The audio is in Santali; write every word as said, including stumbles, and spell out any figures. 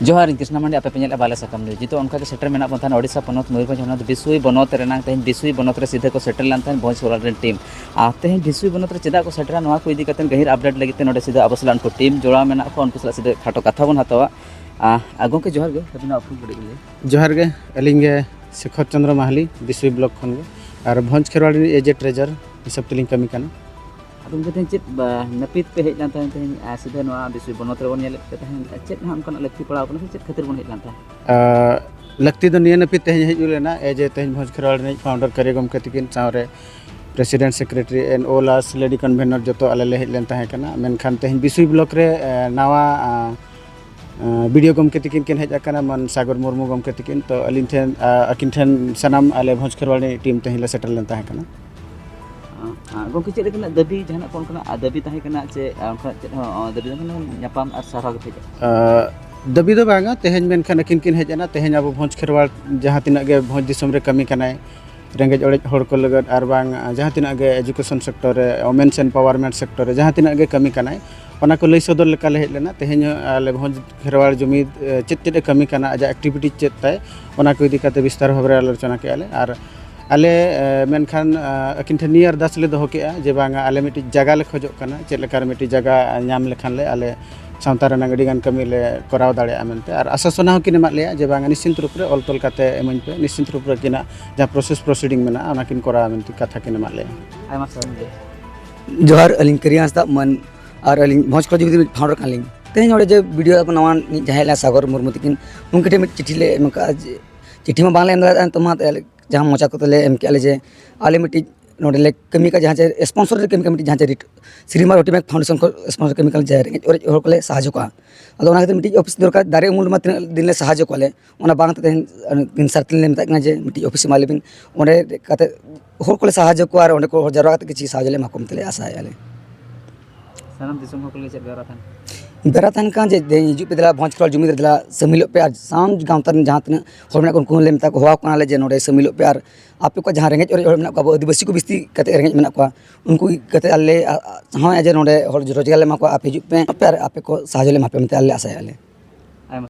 ᱡᱚᱦᱟᱨ, ᱤᱧ ᱠᱨᱤᱥᱱᱟ ᱢᱟᱱᱰᱤ, ᱟᱯᱮ ᱯᱮ ᱧᱮᱞᱮᱫᱼᱟ ᱵᱟᱞᱮ ᱥᱟᱠᱟᱢ ᱱᱤᱭᱩᱡᱽ᱾ ᱱᱤᱛᱚᱜ ᱚᱱᱠᱟ ᱜᱮ ᱥᱮᱴᱮᱨ ᱢᱮᱱᱟᱜ ᱵᱚᱱ ᱛᱟᱦᱮᱱᱟ ᱳᱰᱤᱥᱟ ᱯᱚᱱᱚᱛ ᱢᱚᱭᱩᱨᱵᱷᱚᱸᱡᱽ ᱦᱚᱱᱚᱛ ᱵᱤᱥᱩᱭ ᱵᱚᱱᱚᱛ ᱨᱮᱱᱟᱝ᱾ ᱛᱮᱦᱮᱧ ᱵᱤᱥᱩᱭ ᱵᱚᱱᱚᱛ ᱨᱮ ᱥᱤᱫᱷᱟᱹ ᱠᱚ ᱥᱮᱴᱮᱨ ᱞᱮᱱ ᱛᱟᱦᱮᱸᱫ ᱵᱷᱚᱸᱡᱽ ᱠᱷᱮᱨᱣᱟᱲ ᱨᱮᱱ ᱴᱤᱢ᱾ ᱟᱨ ᱛᱮᱦᱮᱧ ᱵᱤᱥᱩᱭ ᱵᱚᱱᱚᱛ ᱨᱮ ᱪᱮᱫᱟᱜ ᱠᱚ ᱥᱮᱴᱮᱨᱟ, ᱱᱚᱣᱟ ᱠᱚ ᱤᱫᱤ ᱠᱟᱛᱮ ᱜᱟᱹᱦᱤᱨ ᱟᱯᱰᱮᱴ ᱞᱟᱹᱜᱤᱫ ᱛᱮ ᱱᱚᱰᱮ ᱥᱤᱫᱷᱟᱹ ᱟᱵᱚ ᱥᱟᱞᱟᱜ ᱩᱱᱠᱩ ᱴᱤᱢ ᱡᱚᱲᱟᱣ ᱢᱮᱱᱟᱜ ᱠᱚᱣᱟ, ᱩᱱᱠᱩ ᱥᱟᱞᱟᱜ ᱥᱤᱫᱷᱟᱹ ᱠᱷᱟᱴᱚ ᱠᱟᱛᱷᱟ ᱵᱚᱱ ᱦᱟᱛᱟᱣᱟ᱾ ᱟᱨ ᱜᱚᱢᱠᱮ, ᱡᱚᱦᱟᱨ ᱜᱮ, ᱟᱹᱵᱤᱱᱟᱜ ᱩᱯᱨᱩᱢ ᱠᱟᱹᱴᱤᱡ ᱵᱤᱱ ᱞᱟᱹᱭᱟ᱾ ᱡᱚᱦᱟᱨ ᱜᱮ, ᱟᱹᱞᱤᱧ ᱜᱮ ᱥᱮᱠᱷᱚᱨ ᱪᱚᱸᱫᱽᱨᱚ ᱢᱟᱦᱟᱞᱤ, ᱵᱤᱥᱩᱭ ᱵᱞᱚᱠ ᱠᱷᱚᱱ ᱜᱮ᱾ ᱟᱨ ᱵᱷᱚᱸᱡᱽ ᱠᱷᱮᱨᱣᱟᱲ ᱨᱤᱱᱤᱡ ᱮᱡᱮ ᱴᱨᱮᱡᱟᱨ ᱦᱤᱥᱟᱹᱵ ᱛᱮᱞᱤᱧ ᱠᱟᱹᱢᱤ ᱠᱟᱱᱟ᱾ ᱟᱫᱚ ᱜᱚᱢᱠᱮ, ᱛᱮᱦᱮᱧ ᱪᱮᱫ, ᱵᱟ, ᱱᱟᱹᱯᱤᱛ ᱯᱮ ᱦᱮᱡ ᱞᱮᱱ ᱛᱟᱦᱮᱸᱫ ᱛᱮᱦᱮᱧ, ᱟᱨ ᱥᱤᱫᱷᱟᱹ ᱱᱚᱣᱟ ᱵᱤᱥᱩᱭ ᱵᱚᱱᱚᱛ ᱨᱮᱵᱚᱱ ᱧᱮᱞᱮᱫ ᱯᱮ ᱛᱟᱦᱮᱸᱫ, ᱪᱮᱫ ᱦᱟᱸᱜ ᱚᱱᱠᱟᱱᱟᱜ ᱞᱟᱹᱠᱛᱤ ᱯᱟᱲᱟᱣ ᱠᱟᱱᱟ ᱥᱮ ᱪᱮᱫ ᱠᱷᱟᱹᱛᱤᱨ ᱵᱚᱱ ᱦᱮᱡ ᱞᱮᱱ ᱛᱟᱦᱮᱸᱫ? ᱟᱨ ᱞᱟᱹᱠᱛᱤ ᱫᱚ ᱱᱤᱭᱟᱹ ᱱᱟᱹᱯᱤᱛ ᱛᱮᱦᱮᱧ ᱦᱮᱡ ᱦᱩᱭ ᱞᱮᱱᱟ, ᱮᱡᱮ ᱛᱮᱦᱮᱧ ᱵᱷᱚᱸᱡᱽ ᱠᱷᱮᱨᱣᱟᱲ ᱨᱤᱱᱤᱡ ᱯᱷᱟᱣᱩᱱᱰᱟᱨ ᱠᱟᱹᱨᱤᱭᱟᱹ ᱜᱚᱢᱠᱮ ᱛᱤᱠᱤᱱ ᱥᱟᱶᱨᱮ ᱯᱨᱮᱥᱤᱰᱮᱱᱴ, ᱥᱮᱠᱨᱮᱴᱟᱨᱤ, ᱮᱱ ᱳ ᱞᱟᱥ ᱞᱮᱰᱤ ᱠᱚᱱᱵᱷᱮᱱᱚᱨ ᱡᱚᱛᱚ ᱟᱞᱮ ᱞᱮ ᱦᱮᱡ ᱞᱮᱱ ᱛᱟᱦᱮᱸ ᱠᱟᱱᱟ᱾ ᱢᱮᱱᱠᱷᱟᱱ ᱛᱮᱦᱮᱧ ᱵᱤᱥᱩᱭ ᱵᱞᱚᱠ ᱨᱮ, ᱮ, ᱱᱟᱣᱟ, ᱟ, ᱟ, ᱵᱤ ᱰᱤ ᱳ ᱜᱚᱢᱠᱮ ᱛᱤᱠᱤᱱ ᱠᱤᱱ ᱦᱮᱡ ᱟᱠᱟᱱᱟ, ᱢᱟᱱ ᱥᱟᱜᱚᱨ ᱢᱩᱨᱢᱩ ᱜᱚᱢᱠᱮ ᱛᱤᱠᱤᱱ᱾ ᱛᱚ ᱟᱹᱞᱤᱧ ᱴᱷᱮᱱ, ᱟ, ᱟᱹᱠᱤᱱ ᱴᱷᱮᱱ ᱥᱟᱱᱟᱢ ᱟᱞᱮ ᱵᱷᱚᱸᱡᱽ ᱠᱷᱮᱨᱣᱟᱲ ᱨᱤᱱᱤᱡ ᱴᱤᱢ ᱛᱮᱦᱮᱧ ᱞᱮ ᱥᱮᱴᱮᱨ ᱞᱮᱱ ᱛᱟᱦᱮᱸ ᱠᱟᱱᱟ᱾ ᱟ, ᱟ, ᱜᱚᱢᱠᱮ, ᱪᱮᱫ ᱞᱮᱠᱟᱱᱟᱜ ᱫᱟᱹᱵᱤ, ᱡᱟᱦᱟᱱᱟᱜ ᱠᱚ ᱚᱱᱠᱟᱱᱟᱜ ᱫᱟᱹᱵᱤ ᱛᱟᱦᱮᱸ ᱠᱟᱱᱟ ᱪᱮ, ᱟ, ᱚᱱᱠᱟ ᱪᱮᱫ ᱦᱚᱸ, ᱟ, ᱫᱟᱹᱵᱤ ᱫᱚ ᱵᱟᱝ ᱠᱟᱱᱟ, ᱧᱟᱯᱟᱢ ᱟᱨ ᱥᱟᱨᱦᱟᱣ ᱜᱮ ᱛᱟᱦᱮᱸ ᱠᱟᱱᱟ? ᱟ, ᱫᱟᱹᱵᱤ ᱫᱚ ᱵᱟᱝᱟ, ᱛᱮᱦᱮᱧ ᱢᱮᱱᱠᱷᱟᱱ ᱟᱹᱠᱤᱱ ᱠᱤᱱ ᱦᱮᱡ ᱮᱱᱟ᱾ ᱛᱮᱦᱮᱧ ᱟᱵᱚ ᱵᱷᱚᱸᱡᱽ ᱠᱷᱮᱨᱣᱟᱲ ᱡᱟᱦᱟᱸ ᱛᱤᱱᱟᱹᱜ ᱜᱮ ᱵᱷᱚᱸᱡᱽ ᱫᱤᱥᱚᱢ ᱨᱮ ᱠᱟᱹᱢᱤ ᱠᱟᱱᱟᱭ, ᱨᱮᱸᱜᱮᱡ ᱚᱨᱮᱡ ᱦᱚᱲ ᱠᱚ ᱞᱟᱹᱜᱤᱫ, ᱟᱨ ᱵᱟᱝ ᱡᱟᱦᱟᱸ ᱛᱤᱱᱟᱹᱜ ᱜᱮ ᱮᱡᱩᱠᱮᱥᱚᱱ ᱥᱮᱠᱴᱚᱨ ᱨᱮ, ᱣᱩᱢᱮᱱᱥ ᱮᱢᱯᱟᱣᱟᱨᱢᱮᱱᱴ ᱥᱮᱠᱴᱚᱨ ᱨᱮ ᱡᱟᱦᱟᱸ ᱛᱤᱱᱟᱹᱜ ᱜᱮ ᱠᱟᱹᱢᱤ ᱠᱟᱱᱟᱭ, ᱚᱱᱟ ᱠᱚ ᱞᱟᱹᱭ ᱥᱚᱫᱚᱨ ᱞᱮᱠᱟ ᱞᱮ ᱦᱮᱡ ᱞᱮᱱᱟ᱾ ᱛᱮᱦᱮᱧ ᱦᱚᱸ ᱟᱞᱮ ᱵᱷᱚᱸᱡᱽ ᱠᱷᱮᱨᱣᱟᱲ ᱡᱩᱢᱤᱫ, ᱮ, ᱪᱮᱫ ᱪᱮᱫ ᱮ ᱠᱟᱹᱢᱤ ᱠᱟᱱᱟ, ᱟᱡᱟᱜ ᱮᱠᱴᱤᱵᱷᱤᱴᱤ ᱪᱮᱫ ᱛᱟᱭ, ᱚᱱᱟ ᱠᱚ ᱤᱫᱤ ᱠᱟᱛᱮ ᱵᱤᱥᱛᱟᱨ ᱵᱷᱟᱵᱮ ᱨᱮ ᱟᱞᱳᱪᱚᱱᱟ ᱠᱮᱜᱼᱟ ᱞᱮ᱾ ᱟᱨ ᱟᱞᱮ, ᱮ, ᱢᱮᱱᱠᱷᱟᱱ, ᱮ, ᱟᱹᱠᱤᱱ ᱴᱷᱮᱱ ᱱᱤᱭᱟᱹ ᱟᱨᱫᱟᱥ ᱞᱮ ᱫᱚᱦᱚ ᱠᱮᱜᱼᱟ ᱡᱮ ᱵᱟᱝᱟ, ᱟᱞᱮ ᱢᱤᱫᱴᱤᱡ ᱡᱟᱭᱜᱟ ᱞᱮ ᱠᱷᱚᱡᱚᱜ ᱠᱟᱱᱟ, ᱪᱮᱫ ᱞᱮᱠᱟ ᱨᱮ ᱢᱤᱫᱴᱤᱡ ᱡᱟᱭᱜᱟ ᱧᱟᱢ ᱞᱮᱠᱷᱟᱱ ᱞᱮ ᱟᱞᱮ ᱥᱟᱶᱛᱟ ᱨᱮᱱᱟᱜ ᱟᱹᱰᱤ ᱜᱟᱱ ᱠᱟᱹᱢᱤ ᱞᱮ ᱠᱚᱨᱟᱣ ᱫᱟᱲᱮᱭᱟᱜᱼᱟ ᱢᱮᱱᱛᱮ᱾ ᱟᱨ ᱟᱥᱟᱥᱚᱱᱟ ᱦᱚᱸᱠᱤᱱ ᱮᱢᱟᱫ ᱞᱮᱭᱟ ᱡᱮ ᱵᱟᱝᱟ, ᱱᱤᱥᱪᱤᱱᱛ ᱨᱩᱯ ᱨᱮ ᱚᱞ ᱛᱚᱞ ᱠᱟᱛᱮ ᱤᱢᱟᱹᱧ ᱯᱮ, ᱱᱤᱥᱪᱤᱱᱛ ᱨᱩᱯ ᱨᱮ ᱟᱹᱠᱤᱱᱟᱜ ᱡᱟᱦᱟᱸ ᱯᱨᱚᱥᱮᱥ ᱯᱨᱚᱥᱤᱰᱤᱝ ᱢᱮᱱᱟᱜᱼᱟ, ᱚᱱᱟ ᱠᱤᱱ ᱠᱚᱨᱟᱣᱟ ᱢᱮᱱᱛᱮ ᱠᱟᱛᱷᱟ ᱠᱤᱱ ᱮᱢᱟᱫ ᱞᱮᱭᱟ᱾ ᱟᱭᱢᱟ ᱥᱟᱨᱦᱟᱣ ᱜᱚᱢᱠᱮ᱾ ᱡᱚᱦᱟᱨ, ᱟᱹᱞᱤᱧ ᱠᱟᱹᱨᱤᱭᱟ ᱦᱟᱸᱥᱫᱟ ᱢᱟᱹᱱ, ᱟᱨ ᱟᱹᱞᱤᱧ ᱵᱷᱚᱸᱡᱽ ᱠᱷᱚᱨᱚᱪ ᱡᱩᱢᱤᱫ ᱨᱤᱱᱤᱡ ᱯᱷᱟᱣᱩᱱᱰᱟᱨ ᱠᱟᱱᱟᱞᱤᱧ᱾ ᱛᱮᱦᱮᱧ ᱱᱚᱰᱮ ᱡᱮ ᱵᱤ ᱰᱤ ᱳ ᱟᱵᱚ ᱱᱟᱣᱟ ᱨᱤᱱᱤᱡ ᱡᱟᱦᱟᱸᱭ ᱦᱮᱡ ᱞᱮᱱᱟ ᱥᱟᱜᱚᱨ ᱢᱩᱨᱢᱩ ᱛᱤᱠᱤᱱ, ᱩᱱᱠᱤᱱ ᱴᱷᱮᱱ ᱢᱤᱫ ᱪᱤᱴᱷᱤ ᱞᱮ ᱮᱢ ᱟᱠᱟᱫᱼᱟ ᱡᱮ, ᱪᱤᱴᱷᱤ ᱢᱟ ᱵᱟᱝᱞᱮ ᱮᱢ ᱫᱟᱲᱮᱭᱟᱜᱼᱟ ᱱᱤᱛᱚᱜ ᱢᱟ, ᱛᱮ ᱡᱟᱦᱟᱸ ᱢᱚᱪᱟ ᱠᱚᱛᱮ ᱞᱮ ᱮᱢ ᱠᱮᱜᱼᱟ ᱞᱮ ᱡᱮ ᱟᱞᱮ ᱢᱤᱫᱴᱤᱡ ᱱᱚᱰᱮ ᱞᱮ ᱠᱟᱹᱢᱤ ᱠᱟᱜ ᱡᱟᱦᱟᱸ ᱪᱮ ᱥᱯᱚᱱᱥᱚᱨ ᱨᱮ ᱠᱟᱹᱢᱤ ᱠᱟᱜ ᱢᱤᱫᱴᱤᱡ ᱡᱟᱦᱟᱸ ᱪᱮ ᱨᱤᱴ-, ᱥᱨᱤᱢᱟ ᱨᱳᱴᱤ ᱢᱮᱠ ᱯᱷᱟᱣᱩᱱᱰᱮᱥᱚᱱ ᱠᱷᱚᱱ ᱥᱯᱚᱱᱥᱚᱨ ᱠᱟᱹᱢᱤ ᱠᱟᱜ ᱡᱟᱦᱟᱸᱭ ᱨᱮᱸᱜᱮᱡ ᱚᱨᱮᱡ ᱦᱚᱲ ᱠᱚᱞᱮ ᱥᱟᱦᱟᱡᱽᱡᱚ ᱠᱚᱣᱟ᱾ ᱟᱫᱚ ᱚᱱᱟ ᱠᱷᱟᱹᱛᱤᱨ ᱢᱤᱫᱴᱤᱡ ᱚᱯᱷᱤᱥ ᱫᱚᱨᱠᱟᱨ, ᱫᱟᱨᱮ ᱩᱢᱩᱞ ᱨᱮᱢᱟ ᱛᱤᱱᱟᱹᱜ ᱫᱤᱱ ᱞᱮ ᱥᱟᱦᱟᱡᱽᱡᱚ ᱠᱚᱣᱟ ᱞᱮ, ᱚᱱᱟ ᱵᱟᱝ ᱛᱮ ᱛᱮᱦᱮᱧ ᱛᱤᱱ ᱥᱟᱨ ᱛᱤᱱ ᱞᱮ ᱢᱮᱛᱟᱜ ᱠᱟᱱᱟ ᱡᱮ ᱢᱤᱫᱴᱤᱡ ᱚᱯᱷᱤᱥ ᱮᱢᱟ ᱞᱮᱵᱤᱱ, ᱚᱸᱰᱮ ᱠᱟᱛᱮ ᱦᱚᱲ ᱠᱚᱞᱮ ᱥᱟᱦᱟᱡᱽᱡᱚ ᱠᱚᱣᱟ ᱟᱨ ᱚᱸᱰᱮ ᱠᱚ ᱦᱚᱲ ᱡᱟᱣᱨᱟ ᱠᱟᱛᱮ ᱠᱤᱪᱷᱩ ᱥᱟᱦᱟᱡᱽᱡᱚ ᱞᱮ ᱮᱢᱟ ᱠᱚᱣᱟ ᱢᱮᱱᱛᱮ ᱞᱮ ᱟᱥᱟᱭᱮᱫᱼᱟ ᱞᱮ᱾ ᱥᱟᱱᱟᱢ ᱫᱤᱥᱚᱢ ᱦᱚᱲ ᱠᱚ ᱞᱟᱹᱜᱤᱫ ᱪᱮᱫ ᱵᱮᱣᱨᱟ ᱛᱟᱦᱮᱱ? ᱵᱮᱣᱨᱟ ᱛᱟᱦᱮᱱ ᱠᱟᱱ ᱡᱮ, ᱫᱮ-, ᱦᱤᱡᱩᱜ ᱯᱮ, ᱫᱮᱞᱟ ᱵᱷᱚᱸᱡᱽ ᱠᱷᱮᱨᱣᱟᱲ ᱡᱩᱢᱤᱫ ᱨᱮ ᱫᱮᱞᱟ ᱥᱟᱹᱢᱤᱞᱚᱜ ᱯᱮ, ᱟᱨ ᱥᱟᱱᱟᱢ ᱜᱟᱶᱛᱟ ᱨᱮᱱ ᱡᱟᱦᱟᱸ ᱛᱤᱱᱟᱹᱜ ᱦᱚᱲ ᱢᱮᱱᱟᱜ ᱠᱚᱣᱟ, ᱩᱱᱠᱩ ᱦᱚᱸᱞᱮ ᱢᱮᱛᱟ ᱠᱚ, ᱦᱚᱦᱚ ᱟᱠᱚ ᱠᱟᱱᱟᱞᱮ ᱡᱮ ᱱᱚᱰᱮ ᱥᱟᱹᱢᱤᱞᱚᱜ ᱯᱮ, ᱟᱨ ᱟᱯᱮ ᱠᱚ ᱡᱟᱦᱟᱸ ᱨᱮᱸᱜᱮᱡ ᱚᱨᱮᱡ ᱦᱚᱲ ᱢᱮᱱᱟᱜ ᱠᱚᱣᱟ, ᱟᱵᱚ ᱟᱹᱫᱤᱵᱟᱹᱥᱤ ᱠᱚ ᱵᱤᱥᱛᱤ ᱠᱟᱛᱮ ᱨᱮᱸᱜᱮᱡ ᱢᱮᱱᱟᱜ ᱠᱚᱣᱟ, ᱩᱱᱠᱩ ᱠᱟᱛᱮ ᱟᱞᱮ ᱞᱮ, ᱟ-, ᱟ-, ᱪᱟᱦᱟᱣᱮᱫᱼᱟ ᱡᱮ ᱱᱚᱰᱮ ᱦᱚᱲ ᱨᱳᱡᱽᱜᱟᱨ ᱞᱮ ᱮᱢᱟ ᱠᱚᱣᱟ, ᱟᱯᱮ ᱦᱤᱡᱩᱜ ᱯᱮ, ᱟᱯᱮ ᱟᱨ ᱟᱯᱮ ᱠᱚ ᱥᱟᱦᱟᱡᱽᱡᱚ ᱞᱮ ᱮᱢᱟ ᱯᱮᱭᱟ ᱢᱮᱱᱛᱮ ᱟᱞᱮ ᱞᱮ ᱟᱥᱟᱭᱮᱫᱼᱟ ᱞᱮ᱾